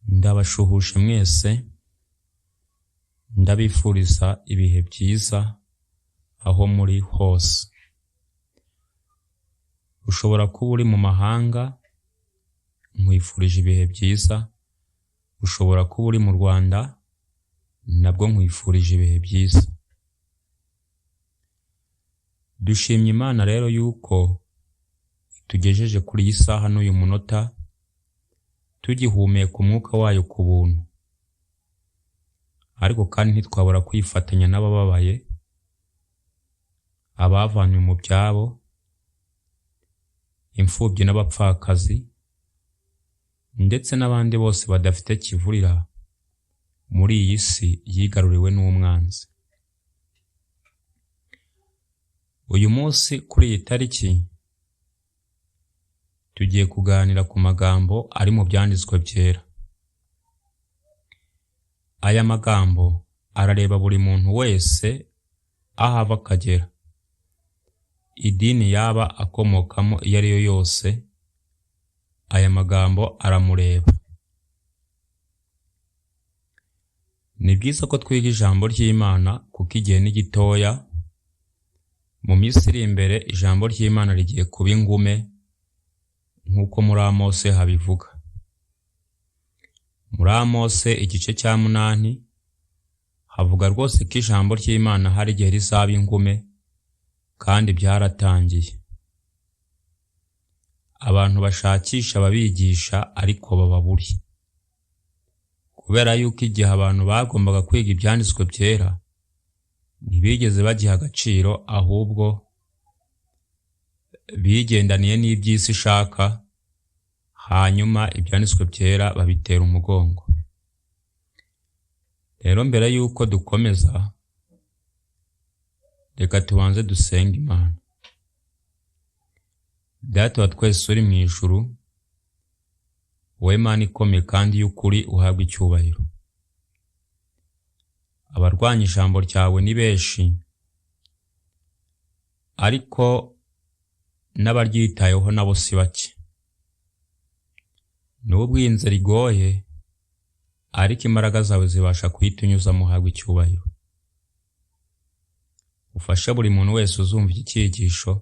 Ndabashuhuje mwese, ndabifuriza ibihe byiza aho muri hose. Ushobora kuba uri mu mahanga, nkwifurije ibihe byiza, ushobora kuba uri mu Rwanda, nabwo nkwifurije ibihe byiza. Dushimye Imana rero yuko itugejeje kuri iyi saha n'uyu munota, tugihumeka umwuka wayo ku buntu. Ariko kandi ntitwabura kwifatanya n'abababaye, abavanywe mu byabo, imfubyi n'abapfakazi, ndetse n'abandi bose badafite kivurira muri iyi si yigaruriwe n'umwanzi. Uyu munsi kuri iyi tariki tugiye kuganira ku magambo ari mu byanditswe byera. Aya magambo arareba buri muntu wese aho ava akagera, idini yaba akomokamo iyo ari yo yose, aya magambo aramureba. Ni byiza ko twiga ijambo ry'Imana kuko igihe ni gitoya, mu minsi iri imbere ijambo ry'Imana rigiye kuba ingume nk'uko muri Amose habivuga. Muri Amose igice cya 8 havuga rwose ko ijambo ry'Imana hari igihe rizaba ingume kandi byaratangiye. Abantu bashakisha ababigisha ariko bababuri. Kubera yuko igihe abantu bagombaga kwiga ibyanditswe byera, ntibigeze bagiha agaciro, ahubwo bigendaniye n'iby'isi ishaka, hanyuma ibyanditswe byera babitera umugongo. Rero mbere yuko dukomeza, reka tubanze dusenge Imana. Data wa twese uri mu ijuru, wowe Mana ikomeye kandi y'ukuri uhabwa icyubahiro. Abarwanya ijambo ryawe ni benshi, ariko n'abaryitayeho nabo si bake. Nubwo iyi nzira igoye, ariko imbaraga zawe zibasha kuyitunyuzamo, uhabwa icyubahiro. Ufashe buri muntu wese uzumva iki cyigisho,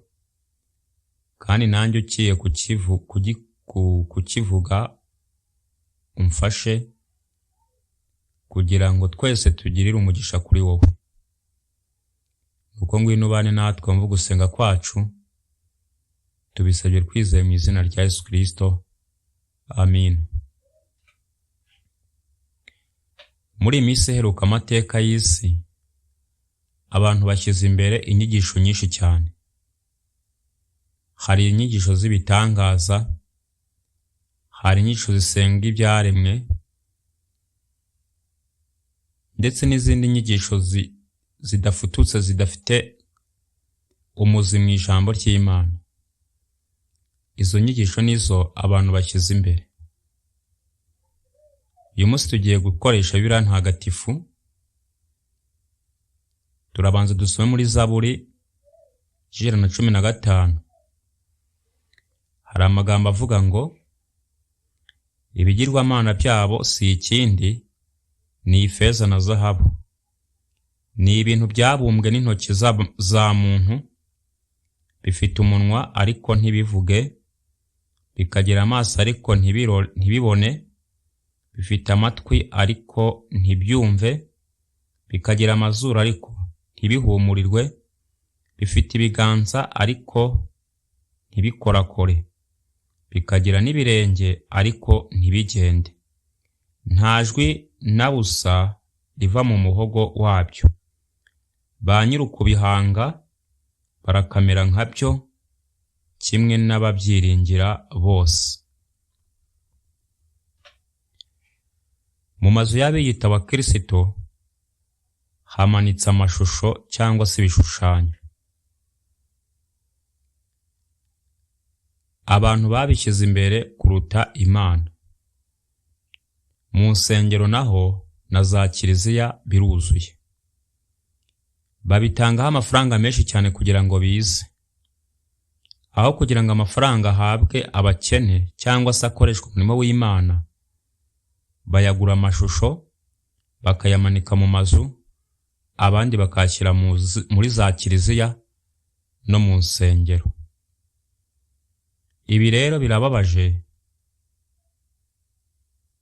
kandi nanjye ugiye kukivuga umfashe kugira ngo twese tugirire umugisha kuri wowe. Nuko ngwino ubane natwe wumve gusenga kwacu, tubisabye twizeye mu izina rya Yesu Kristo, amin. Muri iyi minsi iheruka amateka y'isi, abantu bashyize imbere inyigisho nyinshi cyane. Hari inyigisho z'ibitangaza, hari inyigisho zisenga ibyaremwe, ndetse n'izindi nyigisho zidafututse zidafite umuzi mu ijambo ry'Imana. Izo nyigisho nizo abantu bashyize imbere. Uyu munsi tugiye gukoresha Bibiliya Ntagatifu, turabanza dusome muri Zaburi 115. Hari amagambo avuga ngo ibigirwamana byabo si ikindi, ni ifeza na zahabu, ni ibintu byabumbwe n'intoki za muntu, bifite umunwa ariko ntibivuge, bikagira amaso ariko ntibibone, bifite amatwi ariko ntibyumve, bikagira amazuru ariko ntibihumurirwe, bifite ibiganza ariko ntibikorakore, bikagira n'ibirenge ariko ntibigende. Nta jwi na busa riva mu muhogo wabyo. Ba nyir'ukubihanga barakamera nkabyo, kimwe n'ababyiringira bose. Mu mazu y'abiyita abakirisito hamanitse amashusho cyangwa se ibishushanyo. Abantu babishyize imbere kuruta Imana. Mu nsengero naho na za kiliziya biruzuye. Babitangaho amafaranga menshi cyane kugira ngo bize. Aho kugira ngo amafaranga ahabwe abakene cyangwa se akoreshwe umurimo w'Imana, Bayagura amashusho bakayamanika mu mazu, abandi bakayashyira muri za kiliziya no mu nsengero. Ibi rero birababaje.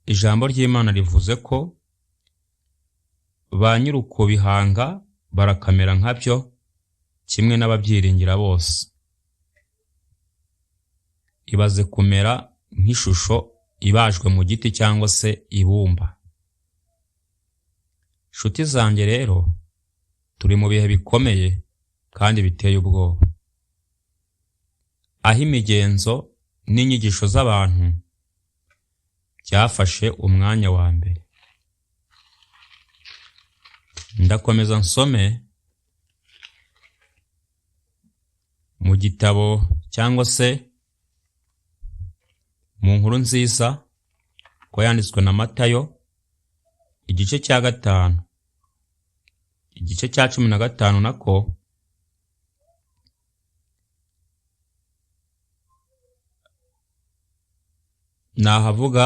Ijambo ry'Imana rivuze ko ba nyir'ukubihanga barakamera nkabyo kimwe n'ababyiringira bose. Ibaze kumera nk'ishusho ibajwe mu giti cyangwa se ibumba. Nshuti zanjye rero, turi mu bihe bikomeye kandi biteye ubwoba, aho imigenzo n'inyigisho z'abantu byafashe umwanya wa mbere. Ndakomeza nsome mu gitabo cyangwa se mu nkuru nziza ko yanditswe na Matayo, igice cya 5, igice cya 15 nako, nahavuga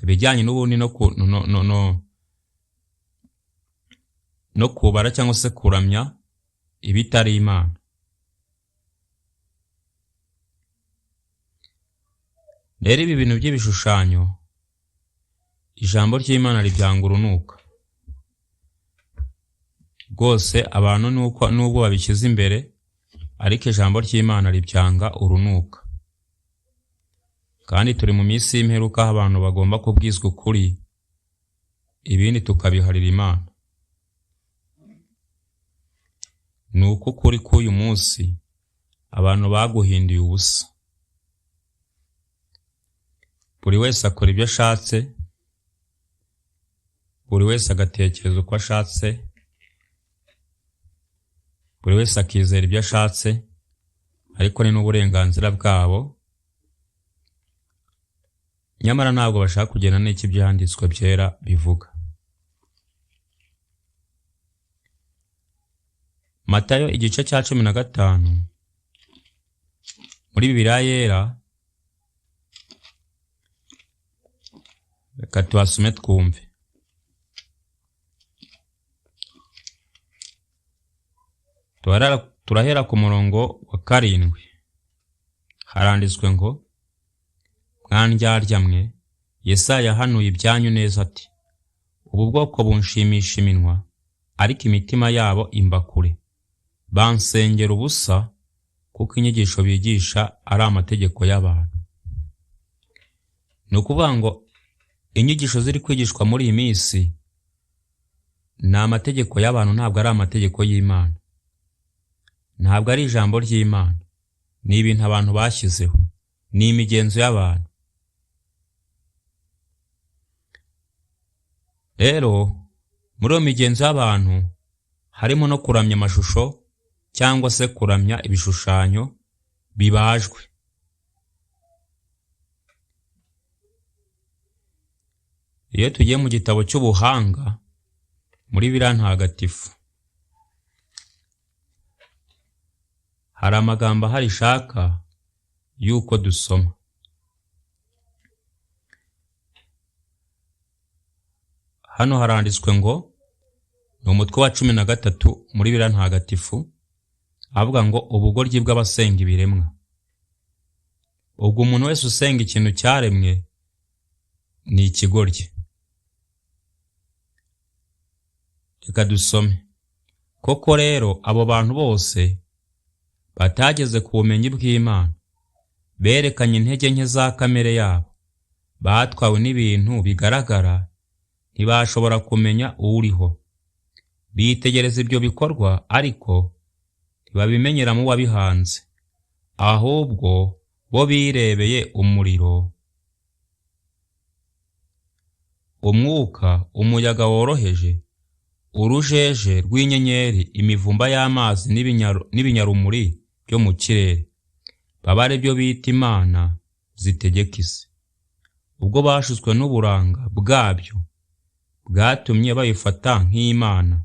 ibijyanye n'ubundi no kubara cyangwa se kuramya ibitari Imana. Rero ibi bintu by'ibishushanyo, ijambo ry'Imana ribyanga urunuka rwose. Abantu nubwo babishyize imbere, ariko ijambo ry'Imana ribyanga urunuka. Kandi turi mu minsi y'imperuka aho abantu bagomba kubwizwa ukuri, ibindi tukabiharira Imana. Ni uko ukuri k'uyu munsi abantu baguhinduye ubusa. Buri wese akora ibyo ashatse, buri wese agatekereza uko ashatse, buri wese akizera ibyo ashatse, ariko ni n'uburenganzira bwabo. Nyamara ntabwo bashaka kugena n'icyo ibyanditswe byera bivuga. Matayo igice cya 15 muri Bibiliya yera, reka tuhasome twumve. Turahera ku murongo wa 7. Haranditswe ngo: mwandyarya mwe, Yesaya yahanuye ibyanyu neza ati, ubu bwoko bunshimisha iminwa, ariko imitima yabo imba kure. Bansengera ubusa, kuko inyigisho bigisha ari amategeko y'abantu. Ni ukuvuga ngo inyigisho ziri kwigishwa muri iyi minsi ni amategeko y'abantu, ntabwo ari amategeko y'Imana, ntabwo ari ijambo ry'Imana. Ni ibintu abantu bashyizeho, ni imigenzo y'abantu. Rero muri iyo migenzo y'abantu harimo no kuramya amashusho cyangwa se kuramya ibishushanyo bibajwe. Iyo tugiye mu gitabo cy'ubuhanga muri Bibiliya ntagatifu, hari amagambo ahari ishaka yuko dusoma. Hano haranditswe ngo ni umutwe wa 13 muri Bibiliya ntagatifu, avuga ngo ubugoryi bw'abasenga ibiremwa. Ubwo umuntu wese usenga ikintu cyaremwe ni ikigoryi. Reka dusome. Koko rero abo bantu bose batageze ku bumenyi bw'Imana, berekanye intege nke za kamere yabo, batwawe n'ibintu bigaragara, ntibashobora kumenya uriho. Bitegereza ibyo bikorwa, ariko ntibabimenyera mu wabihanze, ahubwo bo birebeye umuriro, umwuka, umuyaga woroheje, urujeje rw'inyenyeri, imivumba y'amazi n'ibinyarumuri byo mu kirere, baba ari byo bita imana zitegeka isi. Ubwo bashutswe n'uburanga bwabyo bwatumye bayifata nk'imana,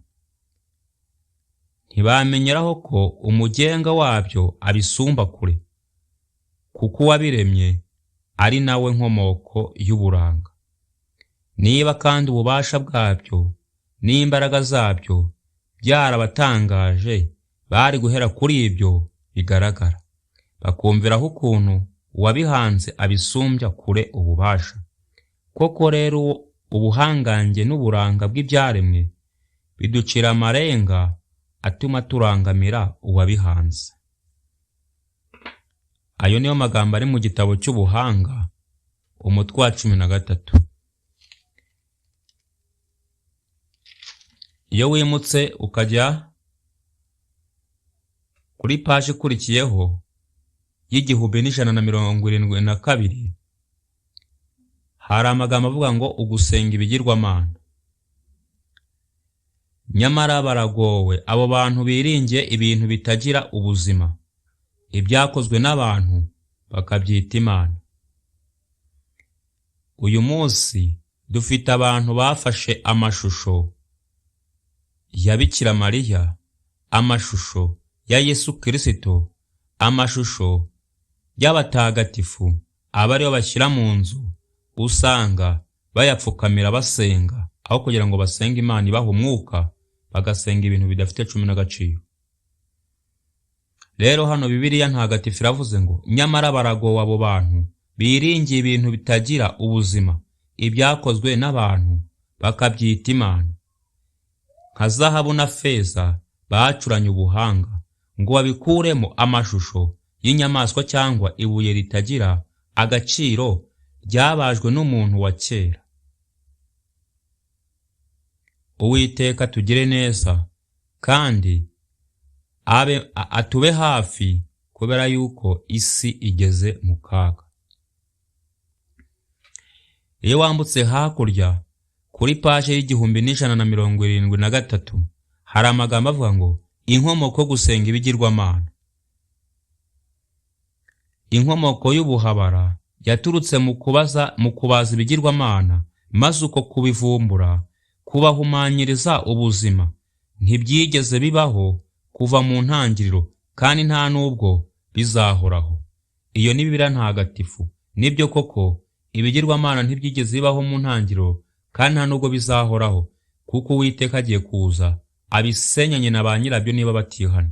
ntibamenyeraho ko umugenga wabyo abisumba kure, kuko uwabiremye ari nawe nkomoko y'uburanga. Niba kandi ububasha bwabyo n'imbaraga zabyo byarabatangaje, bari guhera kuri ibyo bigaragara, bakumviraho ukuntu uwabihanze abisumbya kure ububasha. Koko rero ubuhangange n'uburanga bw'ibyaremwe biducira amarenga atuma turangamira uwabihanze. Ayo niyo magambo ari mu gitabo cy'Ubuhanga, umutwe wa 13. Iyo wimutse ukajya kuri paji ikurikiyeho y'1172, hari amagambo avuga ngo ugusenga ibigirwamana. Nyamara baragowe abo bantu biringiye ibintu bitagira ubuzima, ibyakozwe n'abantu bakabyita imana. Uyu munsi dufite abantu bafashe amashusho ya Bikira Mariya, amashusho ya Yesu Kristo, amashusho y'abatagatifu, aba ariyo bashyira mu nzu, usanga bayapfukamira basenga, aho kugira ngo basenge Imana ibaha umwuka, bagasenga ibintu bidafite cumi n'agaciro. Rero hano Bibiliya ntagatifu iravuze ngo nyamara baragowe abo bantu biringiye ibintu bitagira ubuzima, ibyakozwe n'abantu bakabyita imana. Nka zahabu na feza bacuranye ubuhanga ngo babikuremo amashusho y'inyamaswa cyangwa ibuye ritagira agaciro ryabajwe n'umuntu wa kera. Uwiteka tugire neza kandi abe atube hafi, kubera yuko isi igeze mu kaga. Iyo wambutse hakurya kuri paje y'1173, hari amagambo avuga ngo inkomoko yo gusenga ibigirwamana. Inkomoko y'ubuhabara yaturutse mu kubaza ibigirwamana, maze uko kubivumbura kubahumanyiriza ubuzima. Ntibyigeze bibaho kuva mu ntangiriro, kandi nta n'ubwo bizahoraho. Iyo ni Bibiliya ntagatifu. Nibyo koko ibigirwamana ntibyigeze bibaho mu ntangiriro, kandi nta n'ubwo bizahoraho, kuko Uwiteka agiye kuza abisenyanye na ba nyirabyo niba batihana.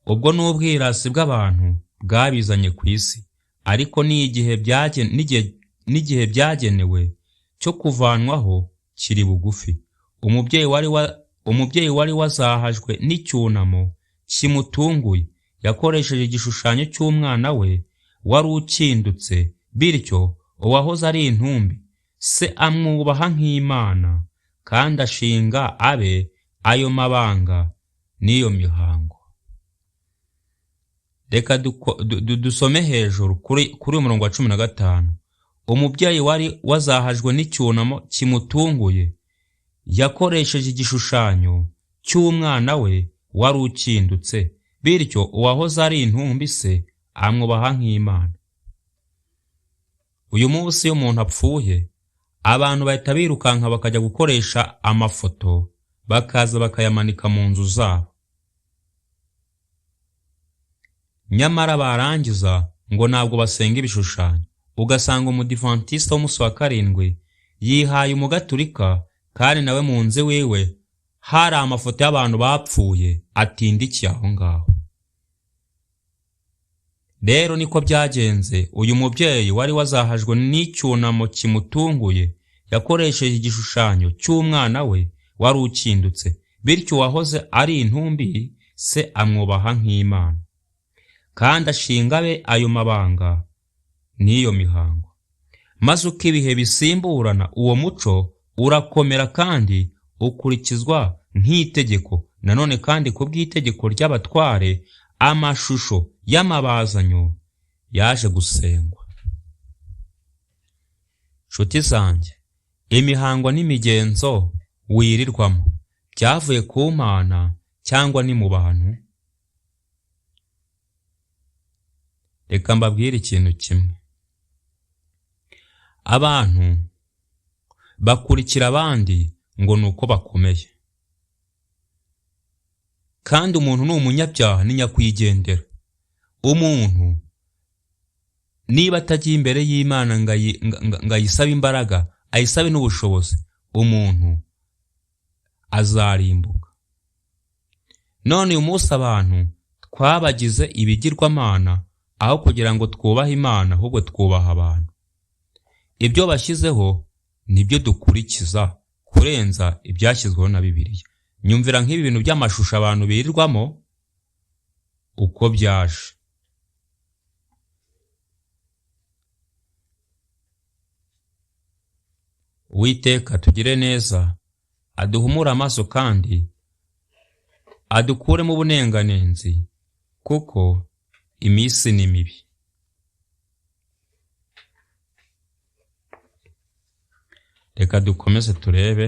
Ubwo ni ubwirasi bw'abantu bwabizanye ku isi, ariko n'igihe byagenewe cyo kuvanwaho kiri bugufi. Umubyeyi wari wazahajwe n'icyunamo kimutunguye yakoresheje igishushanyo cy'umwana we wari ukindutse, bityo uwahoze ari intumbi se amwubaha nk'Imana, kandi ashinga abe ayo mabanga n'iyo mihango. Reka dusome hejuru kuri uyu murongo wa 15. Umubyeyi wari wazahajwe n'icyunamo kimutunguye yakoresheje igishushanyo cy'umwana we wari ukindutse, bityo uwahoze ari intumbi se amwubaha nk'Imana. Uyu munsi iyo umuntu apfuye, abantu bahita birukanka bakajya gukoresha amafoto, bakaza bakayamanika mu nzu zabo. Nyamara barangiza ngo ntabwo basenga ibishushanyo. Ugasanga umudivantista w'umunsi wa 7 yihaye umugaturika, kandi nawe mu nzu wiwe hari amafoto y'abantu bapfuye atindikiye aho ngaho. Rero niko byagenze. Uyu mubyeyi wari wazahajwe n'icyunamo kimutunguye yakoresheje igishushanyo cy'umwana we wari ukindutse, bityo uwahoze ari intumbi se amwubaha nk'Imana, kandi ashinga abe ayo mabanga n'iyo mihango. Maze uko ibihe bisimburana, uwo muco urakomera kandi ukurikizwa nk'itegeko. Nanone kandi ku bw'itegeko ry'abatware, amashusho y'amabazanyo yaje gusengwa. Nshuti zanjye, imihango n'imigenzo wirirwamo byavuye ku Mana cyangwa ni mu bantu? Reka mbabwire ikintu kimwe. Abantu bakurikira abandi ngo ni uko bakomeye, kandi umuntu ni umunyabyaha ni nyakwigendera. Umuntu Niba atagiye imbere y'Imana ngo ayisabe imbaraga, ayisabe n'ubushobozi, umuntu azarimbuka. None uyu munsi abantu twabagize ibigirwamana, aho kugira ngo twubahe Imana ahubwo twubaha abantu. Ibyo bashyizeho nibyo dukurikiza kurenza ibyashyizweho na Bibiliya. Nyumvira nk'ibi bintu by'amashusho abantu birirwamo uko byaje. Uwiteka tugire neza, aduhumure amaso kandi adukuremo ubunenganenzi, kuko iminsi ni mibi. Reka dukomeze turebe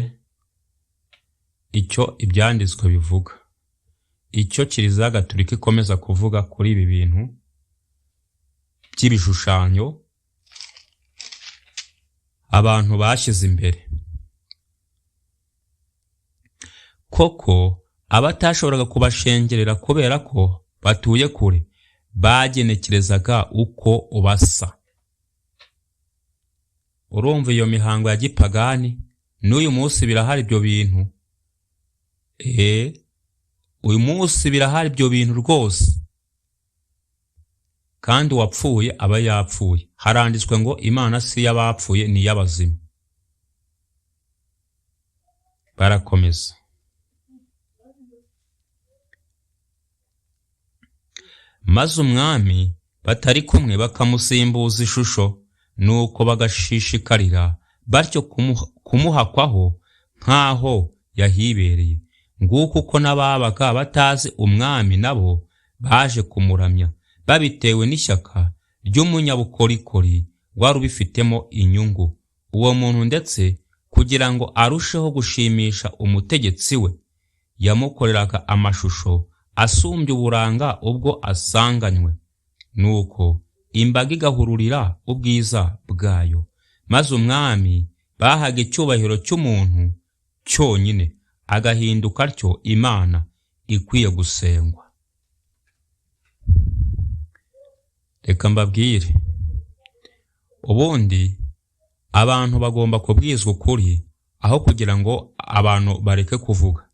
icyo ibyanditswe bivuga, icyo Kiliziya Gatolika ikomeza kuvuga kuri ibi bintu by'ibishushanyo abantu bashyize imbere. Koko abatashoboraga kubashengerera kubera ko batuye kure bagenekerezaga uko basa. Urumva iyo mihango ya gipagani n'uyu munsi birahari ibyo bintu. Uyu munsi birahari ibyo bintu rwose. Kandi uwapfuye aba yapfuye. Haranditswe ngo Imana si iy'abapfuye ni iy'abazima. Barakomeza. Maze umwami batari kumwe bakamusimbuza ishusho, nuko bagashishikarira batyo kumuhakwaho nk'aho yahibereye. Nguko uko n'ababaga batazi umwami nabo baje kumuramya, babitewe n'ishyaka ry'umunyabukorikori wari ubifitemo inyungu. Uwo muntu ndetse kugira ngo arusheho gushimisha umutegetsi we, yamukoreraga amashusho asumbya uburanga ubwo asanganywe. Nuko imbaga igahururira ubwiza bwayo, maze umwami bahaga icyubahiro cy'umuntu cyonyine, agahinduka atyo Imana ikwiye gusengwa. Reka mbabwire, ubundi abantu bagomba kubwizwa ukuri aho kugira ngo abantu bareke kuvuga,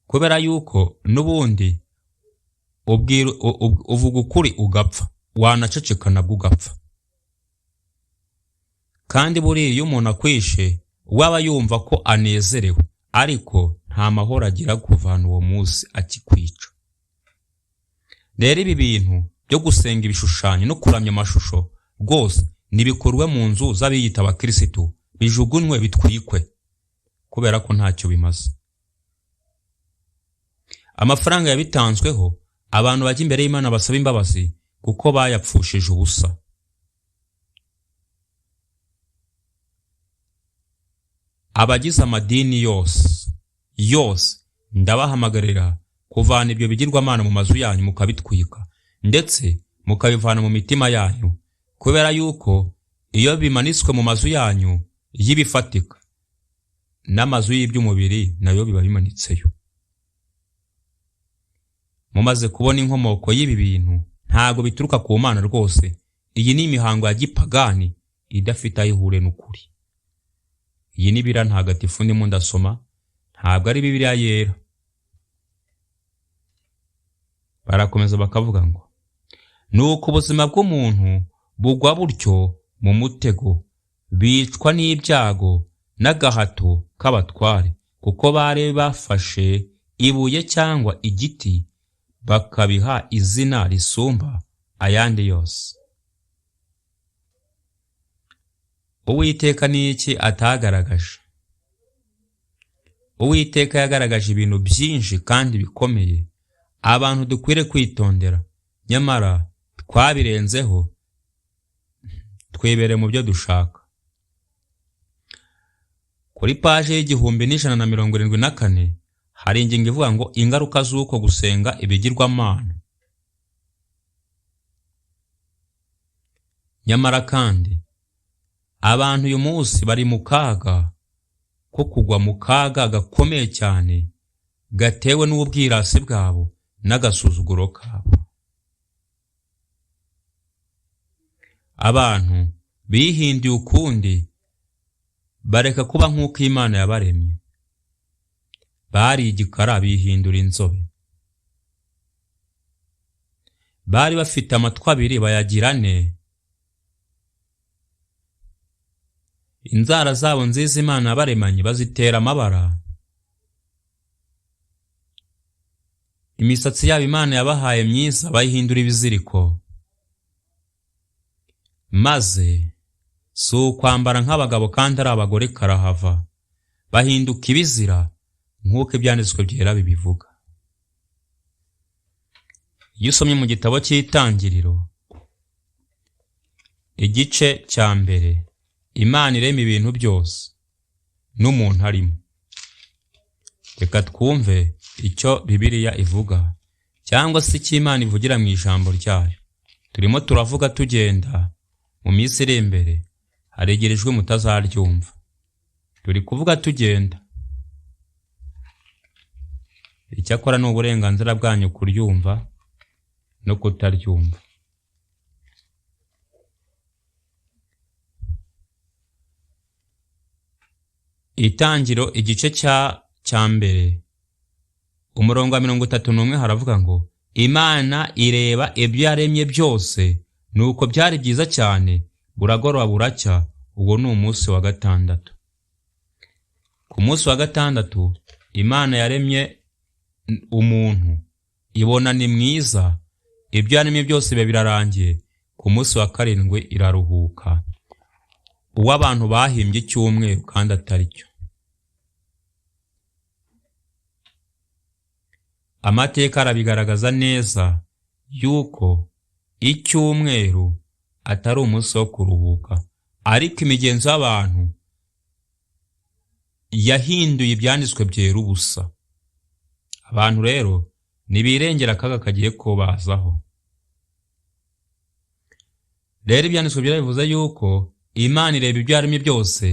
kubera yuko n'ubundi uvuga ukuri ugapfa, wanaceceka nabwo ugapfa. Kandi buriya iyo umuntu akwishe waba yumva ko anezerewe, ariko nta mahoro agira kuvana uwo munsi akikwica. Rero ibi bintu byo gusenga ibishushanyo no kuramya amashusho rwose nibikorwe mu nzu z'abiyita abakirisitu, bijugunywe bitwikwe, kubera ko ntacyo bimaze. Amafaranga yabitanzweho abantu bajya imbere y'Imana basaba imbabazi kuko bayapfushije ubusa. Abagize amadini yose yose ndabahamagarira kuvana ibyo bigirwamana mu mazu yanyu mukabitwika, ndetse mukabivana mu mitima yanyu, kubera yuko iyo bimanitswe mu mazu yanyu y'ibifatika n'amazu y'iby'umubiri nayo biba bimanitseyo. Mumaze kubona inkomoko y'ibi bintu, ntago bituruka ku Mana rwose. Iyi ni imihango ya gipagani idafite aho ihuriye n'ukuri. Iyi ni Bibiliya ntagatifu ndimo ndasoma, ntabwo ari Bibiliya yera. Barakomeza bakavuga ngo nuko ubuzima bw'umuntu bugwa butyo mu mutego, bicwa n'ibyago n'agahato k'abatware, kuko bari bafashe ibuye cyangwa igiti bakabiha izina risumba ayandi yose. Uwiteka ni iki atagaragaje? Uwiteka yagaragaje ibintu byinshi kandi bikomeye abantu dukwiriye kwitondera, nyamara twabirenzeho twibere mu byo dushaka. Kuri paje y'1174 hari ingingo ivuga ngo ingaruka z'uko gusenga ibigirwamana. Nyamara kandi abantu uyu munsi bari mu kaga ko kugwa mu kaga gakomeye cyane gatewe n'ubwirasi bwabo n'agasuzuguro kabo. Abantu bihinduye ukundi, bareka kuba nk'uko Imana yabaremye. Bari igikara bihindura inzobe. Bari bafite amatwi abiri bayagira ane. Inzara zabo nziza Imana yabaremanye bazitera amabara. Imisatsi yabo Imana yabahaye myiza bayihindura ibiziriko. Maze si ukwambara nk'abagabo kandi ari abagore karahava, bahinduka ibizira nk'uko ibyanditswe byera bibivuga. Iyo usomye mu gitabo cy'Itangiriro igice cya mbere, Imana irema ibintu byose n'umuntu arimo. Reka twumve icyo Bibiliya ivuga cyangwa se icyo Imana ivugira mu ijambo ryayo. Turimo turavuga tugenda, mu minsi iri imbere hari igihe ijwi mutazaryumva. Turi kuvuga tugenda. Icyakora ni uburenganzira bwanyu kuryumva no kutaryumva. Itangiro igice cya mbere umurongo wa 31 haravuga ngo Imana ireba ibyo yaremye byose, nuko byari byiza cyane, buragoroba buracya. Uwo ni umunsi wa gatandatu. Ku munsi wa gatandatu Imana yaremye umuntu, ibona ni mwiza, ibyo yaremye byose biba birarangiye. Ku munsi wa karindwi iraruhuka. Uwo abantu bahimbye icyumweru kandi atari cyo. Amateka arabigaragaza neza yuko icyumweru atari umunsi wo kuruhuka, ariko imigenzo y'abantu yahinduye ibyanditswe byera ubusa. Abantu rero ntibirengera akaga kagiye kubazaho. Rero ibyanditswe byera bivuze yuko Imana ireba ibyo yaremye byose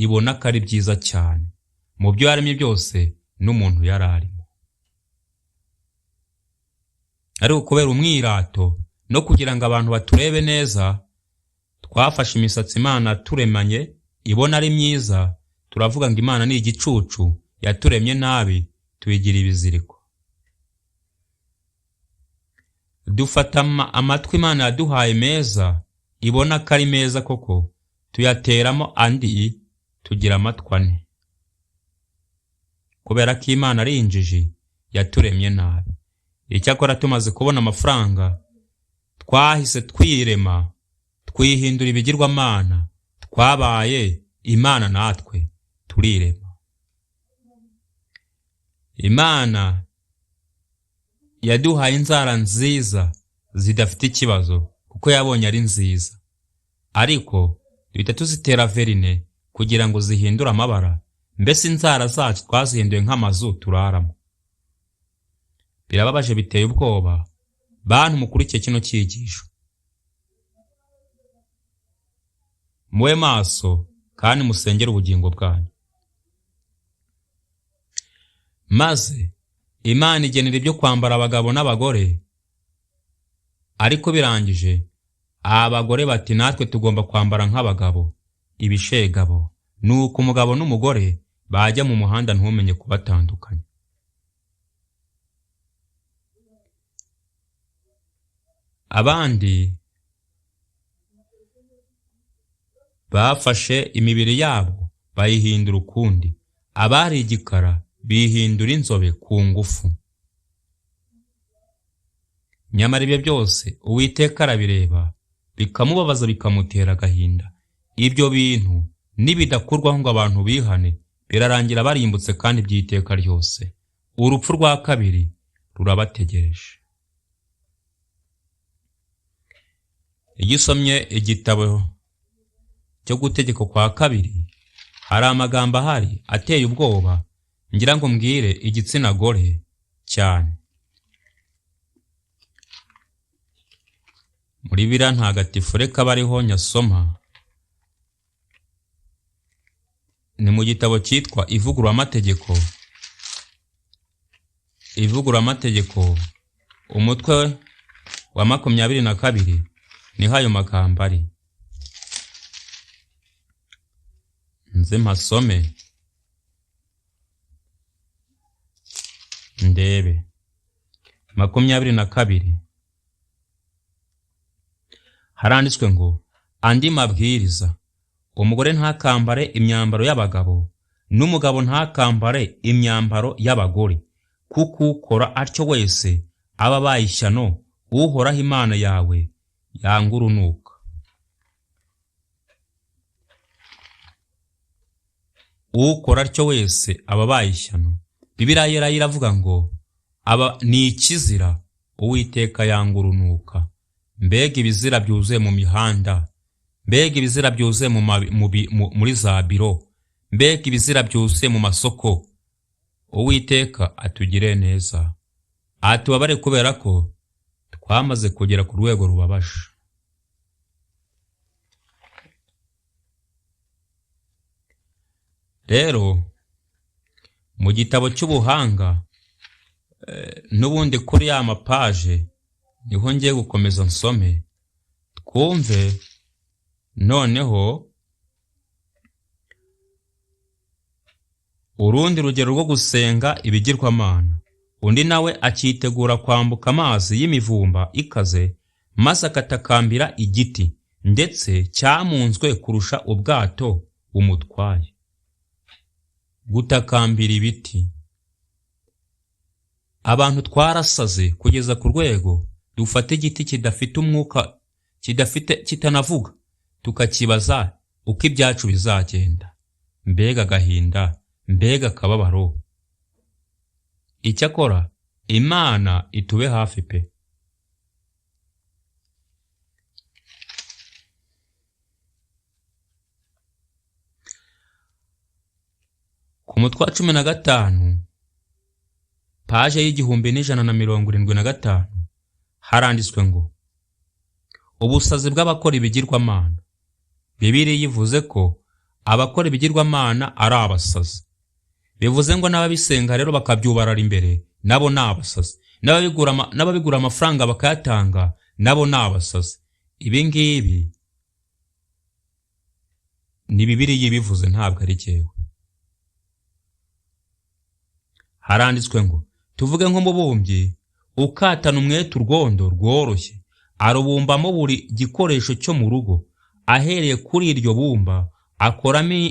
ibona ko ari byiza cyane. Mu byo yaremye byose n'umuntu yari arimo. Ariko kubera umwirato no kugira ngo abantu baturebe neza, twafashe imisatsi Imana turemanye ibona ari myiza, turavuga ngo Imana ni igicucu, yaturemye nabi, tuyigira ibiziriko. Dufata amatwi Imana yaduhaye meza, ibona ko ari meza koko, tuyateramo andi, tugira amatwi ane. Kubera ko Imana ari injiji, yaturemye nabi. Icyakora tumaze kubona amafaranga, twahise twirema, twihindura ibigirwamana, twabaye Imana natwe turirema. Imana yaduhaye inzara nziza zidafite ikibazo kuko yabonye ari nziza, ariko duhita tuzitera verine kugira ngo zihindure amabara. Mbese inzara zacu twazihinduye nk'amazu turaramo. Birababaje, biteye ubwoba. Bantu mukurikiye kino cyigisho, mube maso kandi musengere ubugingo bwanyu. Maze Imana igenera ibyo kwambara abagabo n'abagore, ariko birangije abagore bati natwe tugomba kwambara nk'abagabo, ibishegabo. Nuko umugabo n'umugore bajya mu muhanda ntumenye kubatandukanya. Abandi bafashe imibiri yabo bayihindura ukundi, abari igikara bihindura inzobe ku ngufu. Nyamara ibyo byose Uwiteka arabireba bikamubabaza, bikamutera agahinda. Ibyo bintu nibidakurwaho ngo abantu bihane, birarangira barimbutse kandi by'iteka ryose. Urupfu rwa kabiri rurabategereje. Iyo usomye igitabo cyo Gutegeka kwa kabiri, hari amagambo ahari ateye ubwoba, ngira ngo mbwire igitsina gore cyane. Muri Bibiliya ntagatifu reka bariho nyasoma, ni mu gitabo cyitwa Ivugururamategeko. Ivugururamategeko umutwe wa 22 niho ayo magambo ari. Nze mpasome ndebe. 22 haranditswe ngo: andi mabwiriza, umugore ntakambare imyambaro y'abagabo, n'umugabo ntakambare imyambaro y'abagore, kuko ukora atyo wese aba abaye ishyano Uhoraho Imana yawe yanga urunuka. Ukora atyo wese aba abaye ishyano. Bibiliya yera iravuga ngo aba ni ikizira Uwiteka yanga urunuka. Mbega ibizira byuzuye mu mihanda, mbega ibizira byuzuye muri za biro, mbega ibizira byuzuye mu masoko. Uwiteka atugire neza, atubabare kubera ko twamaze kugera ku rwego rubabaje. Rero mu gitabo cy'ubuhanga n'ubundi kuri ya mapaje niho ngiye gukomeza nsome, twumve noneho urundi rugero rwo gusenga ibigirwamana. Undi nawe akitegura kwambuka amazi y'imivumba ikaze, maze akatakambira igiti ndetse cyamunzwe kurusha ubwato bumutwaye. Gutakambira ibiti. Abantu twarasaze kugeza ku rwego dufata igiti kidafite umwuka, kidafite, kitanavuga, tukakibaza uko ibyacu bizagenda. Mbega agahinda, mbega akababaro. Icyakora Imana itube hafi pe. Ku mutwe wa 15 paje y'1175 haranditswe ngo: ubusazi bw'abakora ibigirwamana. Bibiliya ivuze ko abakora ibigirwamana ari abasazi. Bivuze ngo n'ababisenga rero bakabyubarara imbere nabo ni abasazi, n'ababigura amafaranga bakayatanga nabo ni abasazi. Ibi ngibi ni Bibiliya ibivuze, ntabwo ari jyewe. Haranditswe ngo: tuvuge nk'umubumbyi ukatana umwete urwondo rworoshye, arubumbamo buri gikoresho cyo mu rugo. Ahereye kuri iryo bumba akoramo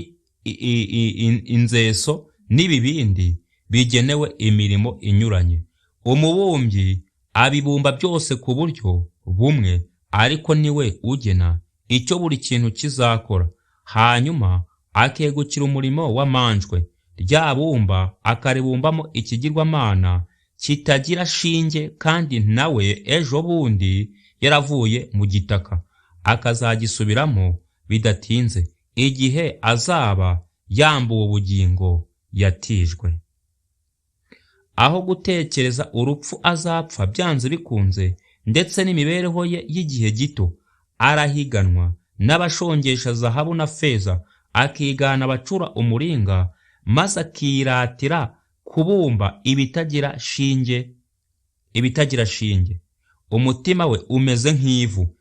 inzeso n'ibibindi bigenewe imirimo inyuranye. Umubumbyi abibumba byose ku buryo bumwe, ariko niwe ugena icyo buri kintu kizakora. Hanyuma akegukira umurimo w'amanjwe, rya bumba akaribumbamo ikigirwamana kitagira shinge, kandi nawe ejo bundi yaravuye mu gitaka, akazagisubiramo bidatinze igihe azaba yambuwe ubugingo yatijwe. Aho gutekereza urupfu azapfa byanze bikunze, ndetse n'imibereho ye y'igihe gito, arahiganwa n'abashongesha zahabu na feza, akigana abacura umuringa, maze akiratira kubumba ibitagira shinge. Umutima we umeze nk'ivu,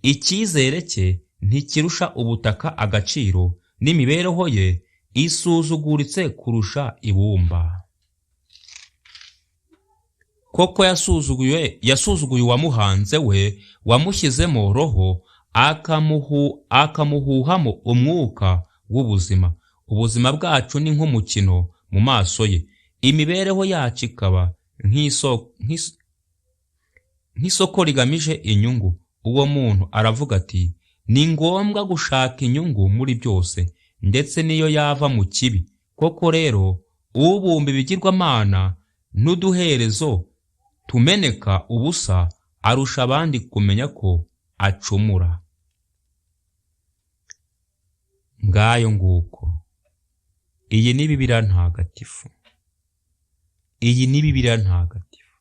icyizere cye ntikirusha ubutaka agaciro, n'imibereho ye isuzuguritse kurusha ibumba. Koko yasuzuguye uwamuhanze we, wamushyizemo roho, akamuhuhamo umwuka w'ubuzima. Ubuzima bwacu ni nk'umukino mu maso ye, imibereho yacu ikaba nk'isoko rigamije inyungu. Uwo muntu aravuga ati: ni ngombwa gushaka inyungu muri byose, ndetse niyo yava mu kibi. Koko rero ubumba ibigirwamana n'uduherezo tumeneka ubusa arusha abandi kumenya ko acumura. Ngayo nguko. Iyi ni Bibiliya ntagatifu. Iyi ni Bibiliya ntagatifu.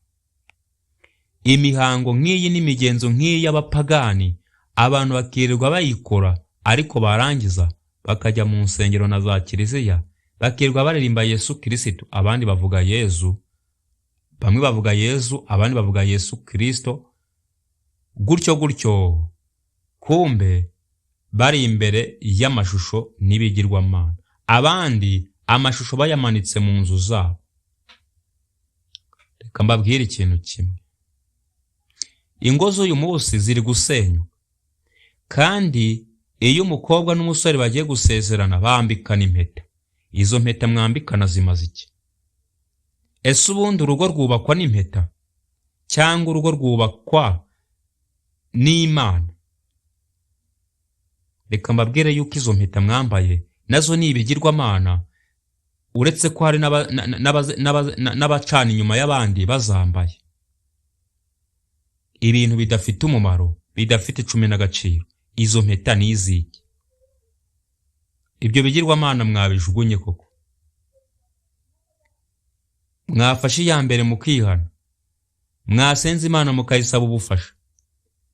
Imihango nk'iyi n'imigenzo nk'iyi y'abapagani abantu bakirirwa bayikora, ariko barangiza bakajya mu nsengero na za kiliziya bakirirwa baririmba Yesu Kristo, abandi bavuga Yezu, bamwe bavuga Yezu, abandi bavuga Yesu Kristo, gutyo gutyo. Kumbe Bari imbere y'amashusho n'ibigirwamana, abandi amashusho bayamanitse mu nzu zabo. Reka mbabwire ikintu kimwe: ingo z'uyu munsi ziri gusenyuka, kandi iyo umukobwa n'umusore bagiye gusezerana bambikana impeta. Izo mpeta mwambikana zimaze iki? Ese ubundi urugo rwubakwa n'impeta, cyangwa urugo rwubakwa n'Imana? Reka mbabwire yuko izo mpeta mwambaye nazo ni ibigirwamana, uretse ko hari n'abacana inyuma y'abandi bazambaye. Ibintu bidafite umumaro, bidafite icumi n'agaciro. Izo mpeta ni iziki? Ibyo bigirwamana mwabijugunye koko? Mwafashe iya mbere mukihana, mwasenze Imana mukayisaba ubufasha,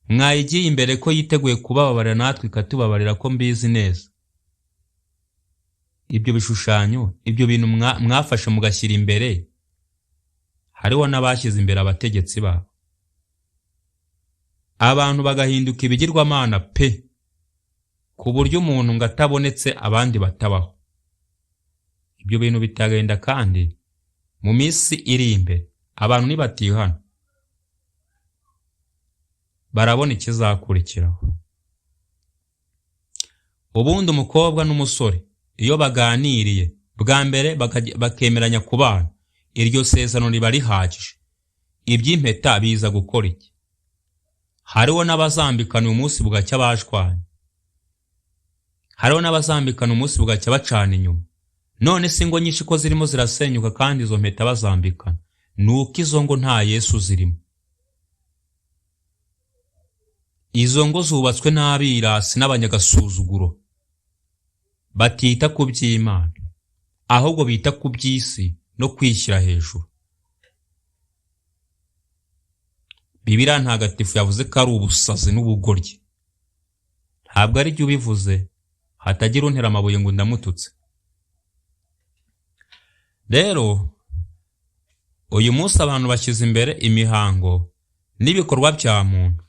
mwayigiye imbere ko yiteguye kubababarira, natwe ikatubabarira, ko mbizi neza. Ibyo bishushanyo, ibyo bintu mwafashe mugashyira imbere, hariho n'abashyize imbere abategetsi babo, abantu bagahinduka ibigirwamana pe, ku buryo umuntu ngo atabonetse abandi batabaho. Ibyo bintu bitagenda, kandi mu minsi iri imbere abantu nibatihana barabona ikizakurikiraho. Ubundi umukobwa n'umusore iyo baganiriye bwa mbere bakemeranya kubana, iryo sezerano riba rihagije. Iby'impeta biza gukora iki? Hariho n'abazambikana uyu munsi bugacya bashwanye, hariho n'abazambikana umunsi bugacya bacana inyuma. None se ingo nyinshi ko zirimo zirasenyuka kandi izo mpeta bazambikana? Ni uko izo ngo nta Yesu zirimo. Izo ngo zubatswe n'abirasi n'abanyagasuzuguro batita ku by'Imana, ahubwo bita ku by'isi no kwishyira hejuru. Bibiliya Ntagatifu yavuze ko ari ubusazi n'ubugoryi. Ntabwo ari jye ubivuze, hatagira untera amabuye ngo ndamututse. Rero uyu munsi abantu bashyize imbere imihango n'ibikorwa bya muntu.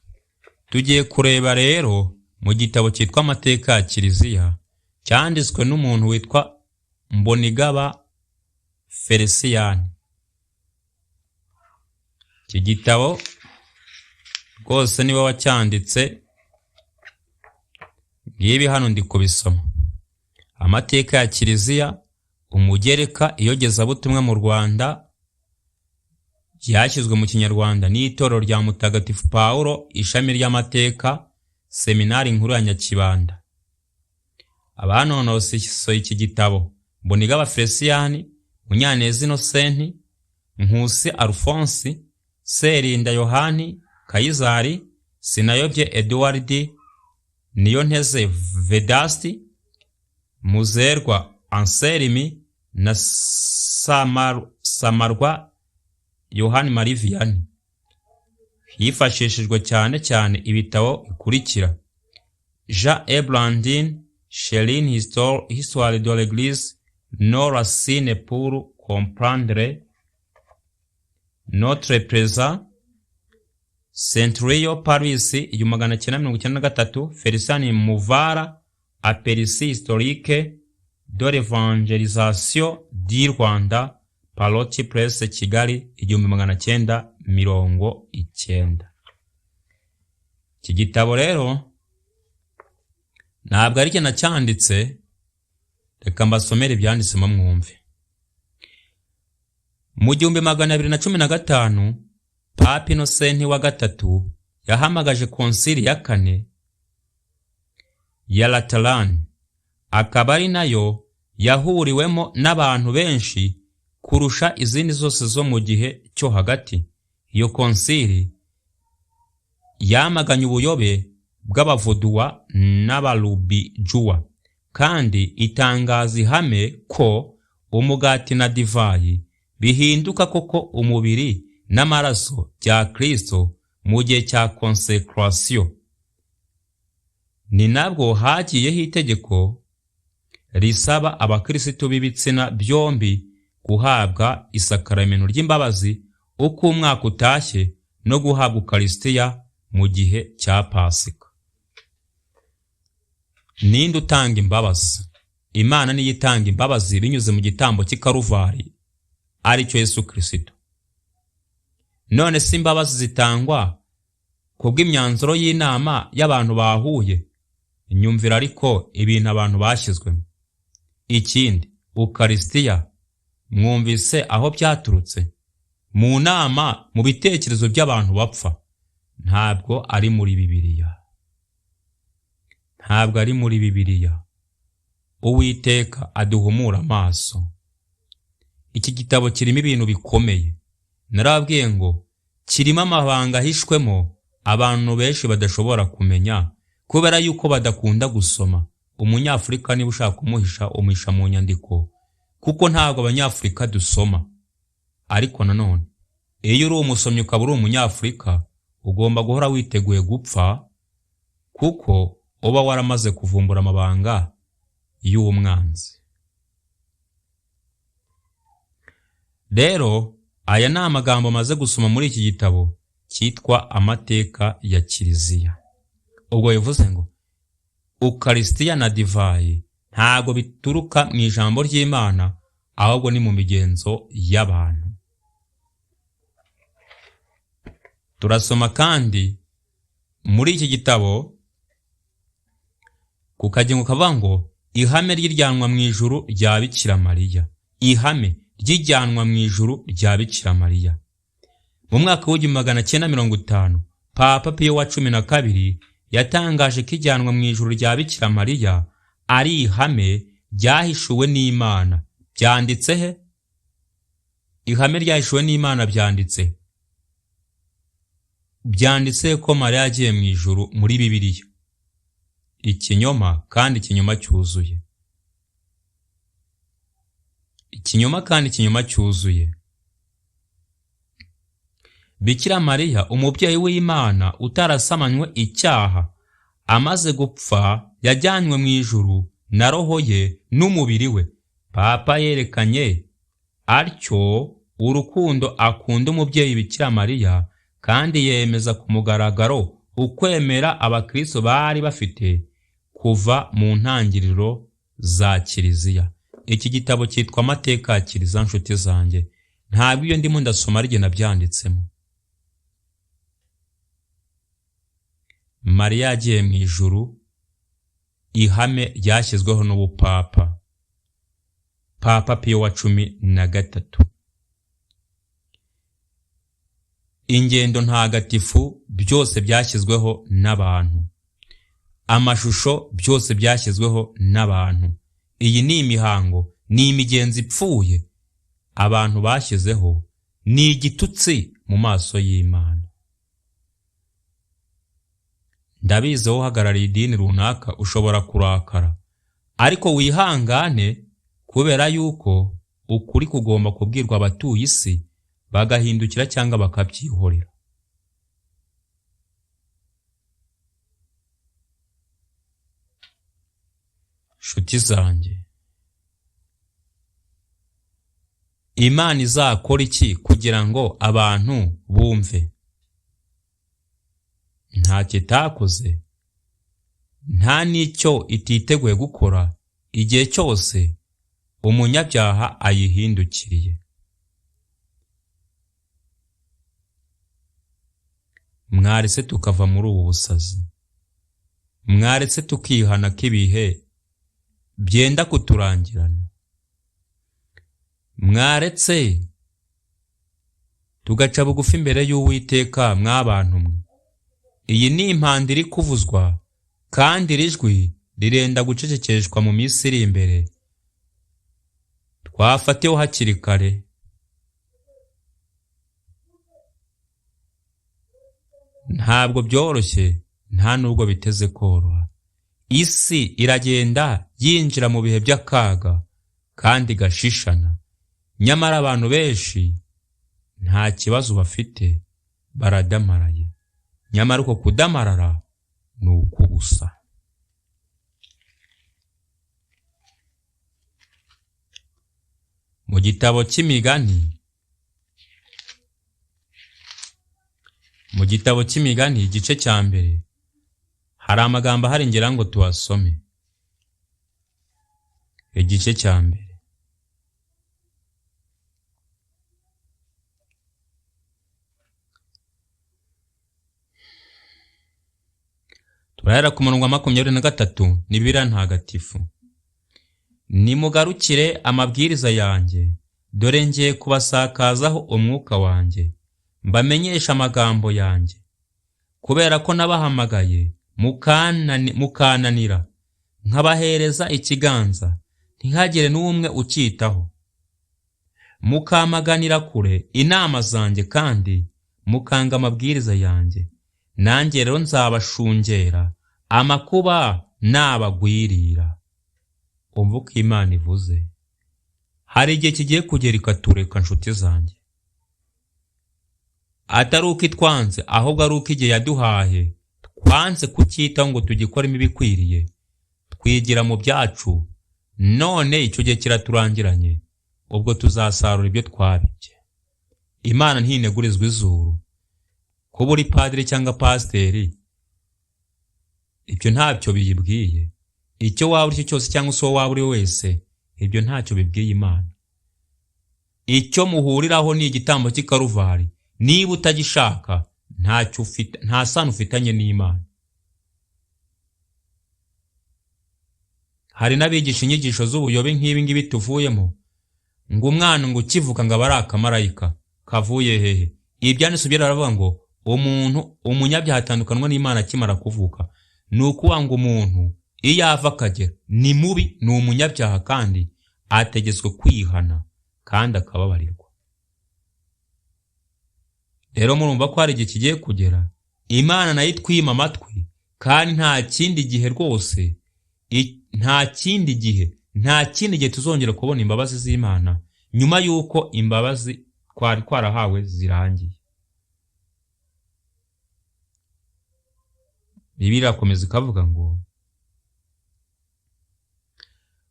Tugiye kureba rero mu gitabo cyitwa Amateka ya Kiliziya, cyanditswe n'umuntu witwa Mbonigaba Feliciyani. Iki gitabo rwose niwe wacyanditse, ngibi hano ndi kubisoma. Amateka ya Kiliziya, umugereka iyogezabutumwa mu Rwanda, ryashyizwe mu Kinyarwanda n'Itorero rya Mutagatifu Pawulo, ishami ry'amateka, Seminari Nkuru ya Nyakibanda. Abanonosoye iki gitabo: Mbonigaba Feliciyani, Munyaneza Inosenti, Nkusi Alphonse, Serinda Yohani, Kayizari, Sinayobye Edouard, Niyonteze Vedasti, Muzerwa Anselmi na Samarwa Yohani Marie Vianney. Hifashishijwe cyane cyane ibitabo bikurikira: Jean E. Blandin, Chéline, Histoire de l'Église, Nos racines pour comprendre notre présent, Centurio, Paris, 1993, Felicien Muvara, Aperçu historique de l'évangélisation du Rwanda, Pallotti Press, Kigali, 1990. Iki gitabo rero ntabwo ari jye nacyanditse, reka mbasomere ibyanditsemo mwumve. Mu 1215, Papa Inosenti wa gatatu yahamagaje konsili ya kane ya Laterani, akaba ari nayo yahuriwemo n'abantu benshi kurusha izindi zose zo mu gihe cyo hagati. Iyo konsili yamaganye ubuyobe bw'Abavuduwa n'Abarubijuwa, kandi itangaza ihame ko umugati na divayi bihinduka koko umubiri n'amaraso bya Kristo mu gihe cya konsekarasiyo. Ni nabwo hagiyeho itegeko risaba abakirisitu b'ibitsina byombi guhabwa isakaramento ry'imbabazi uko umwaka utashye no guhabwa ukarisitiya mu gihe cya Pasika. Ninde utanga imbabazi? Imana niyo itanga imbabazi binyuze mu gitambo cy'i Karuvari, aricyo Yesu Kristo. None se imbabazi zitangwa kubw'imyanzuro y'inama y'abantu bahuye? Nyumvira ariko ibintu abantu bashyizwemo. Ikindi, Ukarisitiya mwumvise aho byaturutse? Mu nama, mu bitekerezo by'abantu bapfa. Ntabwo ari muri Bibiliya, ntabwo ari muri Bibiliya. Uwiteka aduhumura amaso. Iki gitabo kirimo ibintu bikomeye. Narababwiye ngo kirimo amabanga ahishwemo abantu benshi badashobora kumenya kubera yuko badakunda gusoma. Umunyafurika niba ushaka kumuhisha, umuhisha mu nyandiko, kuko ntabwo abanyafurika dusoma. Ariko nanone iyo uri umusomyi ukaba uri umunyafurika, ugomba guhora witeguye gupfa, kuko uba waramaze kuvumbura amabanga y'umwanzi. Rero aya ni amagambo maze gusoma muri iki gitabo cyitwa Amateka ya Kiliziya. Ubwo bivuze ngo Ukarisitiya na divayi ntabwo bituruka mu ijambo ry'Imana, ahubwo ni mu migenzo y'abantu. Turasoma kandi muri iki gitabo ku kagingo kavuga ngo ihame ry'ijyanwa mu ijuru rya Bikira Mariya. Ihame ry'ijyanwa mu ijuru rya Bikira Mariya. Mu mwaka w'1950 Papa Piyo wa 12 yatangaje ko ijyanwa mu ijuru rya Bikira Mariya ari ihame ryahishuwe n'Imana. Byanditse he? Ihame ryahishuwe n'Imana byanditse. Byanditse ko Mariya yagiye mu ijuru muri Bibiliya. Ikinyoma kandi ikinyoma cyuzuye. Ikinyoma kandi ikinyoma cyuzuye. Bikira Mariya umubyeyi w'Imana utarasamanywe icyaha, amaze gupfa yajyanywe mu ijuru na roho ye n'umubiri we. Papa yerekanye atyo urukundo akunda umubyeyi Bikira Mariya, kandi yemeza ku mugaragaro ukwemera abakristo bari bafite kuva mu ntangiriro za Kiliziya. Iki gitabo cyitwa Amateka ya Kiliziya, nshuti zanjye. Ntabwo iyo ndimo ndasoma ari jye nabyanditsemo. Mariya yagiye mu ijuru, ihame ryashyizweho n'ubupapa, Papa Piyo wa 13. Ingendo ntagatifu byose byashyizweho n'abantu. Amashusho byose byashyizweho n'abantu. Iyi ni imihango, ni imigenzo ipfuye abantu bashyizeho, ni igitutsi mu maso y'Imana. Ndabizi wowe uhagarariye idini runaka ushobora kurakara, ariko wihangane kubera yuko ukuri kugomba kubwirwa abatuye isi bagahindukira cyangwa bakabyihorera. Nshuti zanjye, Imana izakora iki kugira ngo abantu bumve? Ntacyo itakoze, nta n'icyo ititeguye gukora igihe cyose umunyabyaha ayihindukiriye. Mwaretse tukava muri ubu busazi, mwaretse tukihana ko ibihe byenda kuturangirana, mwaretse tugaca bugufi imbere y'Uwiteka. Mwabantu mwe, iyi ni impanda iri kuvuzwa, kandi iri jwi rirenda gucecekeshwa mu minsi iri imbere. Twafatiwe hakiri kare. Ntabwo byoroshye, nta nubwo biteze koroha. Isi iragenda yinjira mu bihe by'akaga kandi gashishana, nyamara abantu benshi nta kibazo bafite, baradamaraye. Nyamara uko kudamarara ni ukubusa. Mu gitabo cy'Imigani, mu gitabo cy'Imigani igice cya 1, hari amagambo ahari ngira ngo tuwasome. Igice cya mbere. Turahera ku murongo wa 23 ni Bibiliya ntagatifu. Nimugarukire amabwiriza yanjye, dore ngiye kubasakazaho umwuka wanjye, mbamenyesha amagambo yanjye. Kubera ko nabahamagaye mukananira, nkabahereza ikiganza, ntihagire n'umwe ucyitaho. Mukamaganira kure inama zanjye kandi mukanga amabwiriza yanjye. Nanjye rero nzabashungera, amakuba nabagwirira. Umva uko Imana ivuze. Hari igihe kigiye kugera ikatureka nshuti zanjye. Atari uko itwanze, ahubwo ari uko igihe yaduhaye twanze kucyitaho ngo tugikoremo ibikwiriye, twigira mu byacu, none icyo gihe kiraturangiranye, ubwo tuzasarura ibyo twabibye. Imana ntinegurizwa izuru. Kuba uri padiri cyangwa pasiteri, ibyo ntacyo biyibwiye. Icyo waba uri cyo cyose cyangwa se uwo waba uri wese, ibyo ntacyo bibwiye Imana. Icyo muhuriraho ni igitambo cy'Ikaruvari. Niba utagishaka, ntacyo ufite, nta sano ufitanye n'Imana. Hari n'abigisha inyigisho z'ubuyobe nk'ibi ngibi tuvuyemo, ngo umwana ngo ukivuka ngo aba ari akamarayika kavuye hehe? Ibyanditswe byera baravuga ngo umuntu umunyabyaha atandukanwa n'Imana akimara kuvuka. Ni ukuvuga ngo umuntu iyo ava akagera ni mubi, ni umunyabyaha kandi ategetswe kwihana kandi akababarirwa. Rero murumva ko hari igihe kigiye kugera Imana nayo itwima amatwi, kandi nta kindi gihe rwose, nta kindi gihe, nta kindi gihe tuzongera kubona imbabazi z'Imana nyuma y'uko imbabazi twari twarahawe zirangiye. Bibiliya irakomeza ikavuga ngo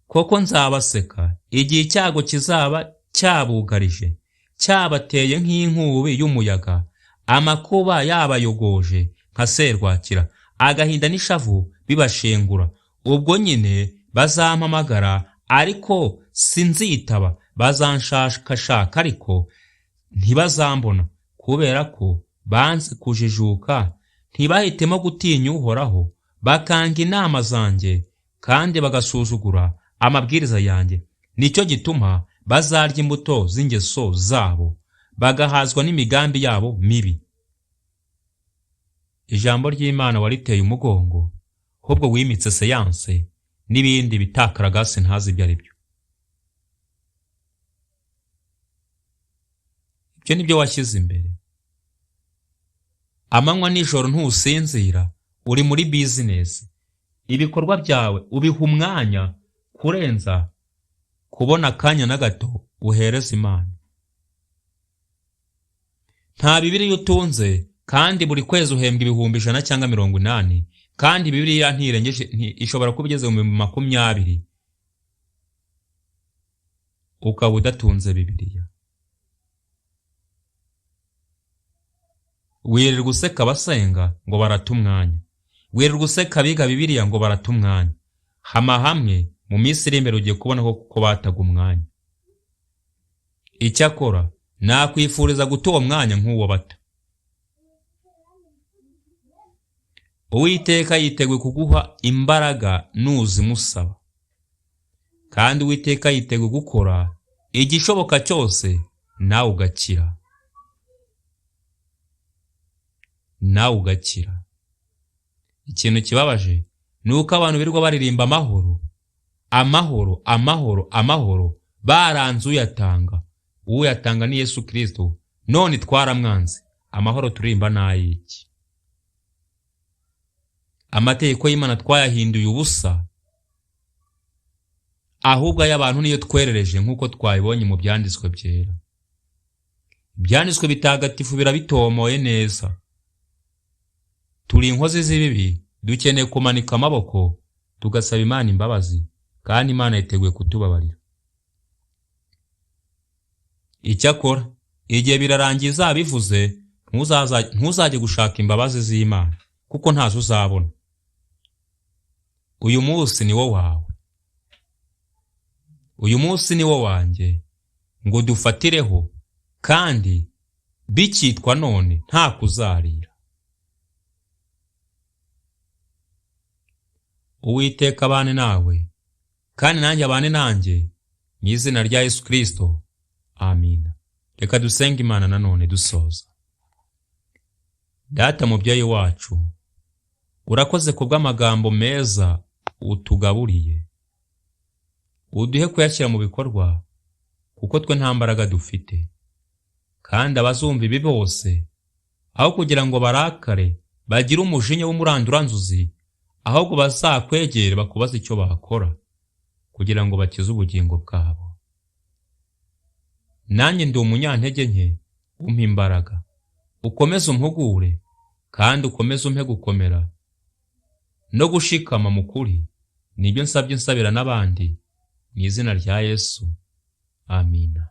koko nzabaseka igihe icyago kizaba cyabugarije, cyabateye nk'inkubi y'umuyaga, amakuba yabayogoje nka serwakira, agahinda n'ishavu bibashengura. Ubwo nyine bazampamagara ariko sinzitaba, bazanshakashaka ariko ntibazambona, kubera ko banze kujijuka, ntibahitemo gutinya Uhoraho, bakanga inama zanjye kandi bagasuzugura amabwiriza yanjye. Nicyo gituma bazarya imbuto z'ingeso zabo, bagahazwa n'imigambi yabo mibi. Ijambo ry'Imana wariteye umugongo, ahubwo wimitse seyanse n'ibindi bitakaragasi ntazi ibyo ari byo. Ibyo nibyo washyize imbere. Amanywa nijoro ntusinzira, uri muri bizinesi. Ibikorwa byawe ubiha umwanya kurenza kubona akanya na gato uhereza Imana. Nta Bibiliya utunze, kandi buri kwezi uhembwa 100,000 cyangwa 80, kandi Bibiliya ntirengeje, ishobora kuba igeze mu 20, ukaba udatunze Bibiliya. Wirirwa useka abasenga ngo barata umwanya, wirirwa useka abiga Bibiliya ngo barata umwanya. Hama hamwe mu minsi iri imbere ugiye kubona ko bataga umwanya. Icyakora nakwifuriza guta uwo mwanya nk'uwo bata. Uwiteka yiteguye kuguha imbaraga nuzimusaba, kandi Uwiteka yiteguye gukora igishoboka cyose nawe ugakira, nawe ugakira. Ikintu kibabaje ni uko abantu birirwa baririmba amahoro, amahoro, amahoro, amahoro, baranze uyatanga. Uyatanga ni Yesu Kristo, none twaramwanze. Amahoro turirimba n'ayiki? Amategeko y'Imana twayahinduye ubusa, ahubwo ay'abantu niyo twerereje nk'uko twabibonye mu byanditswe byera. Ibyanditswe bitagatifu birabitomoye neza. Turi inkozi z'ibibi, dukeneye kumanika amaboko tugasaba Imana imbabazi, kandi Imana yiteguye kutubabarira. Icyakora igihe birarangiza bivuze, ntuzajye gushaka imbabazi z'Imana kuko ntazo uzabona. Uyu munsi ni wo wawe. Uyu munsi ni wo wanjye ngo dufatireho, kandi bikitwa none nta kuzarira. Uwiteka abane nawe, kandi nanjye abane nanjye, mu izina rya Yesu Kristo, amina. Reka dusenge Imana nanone dusoza. Data mubyeyi wacu, urakoze kubw'amagambo meza utugaburiye, uduhe kuyashyira mu bikorwa, kuko twe nta mbaraga dufite. Kandi abazumva ibi bose, aho kugira ngo barakare bagire umujinya w'umuranduranzuzi, ahubwo bazakwegere bakubaze icyo bakora kugira ngo bakize ubugingo bwabo. Nanjye ndi umunyantege nke, umpe imbaraga, ukomeze umpugure, kandi ukomeze umpe gukomera no gushikama mu kuri. Nibyo nsabye nsabira n'abandi mu izina rya Yesu, amina.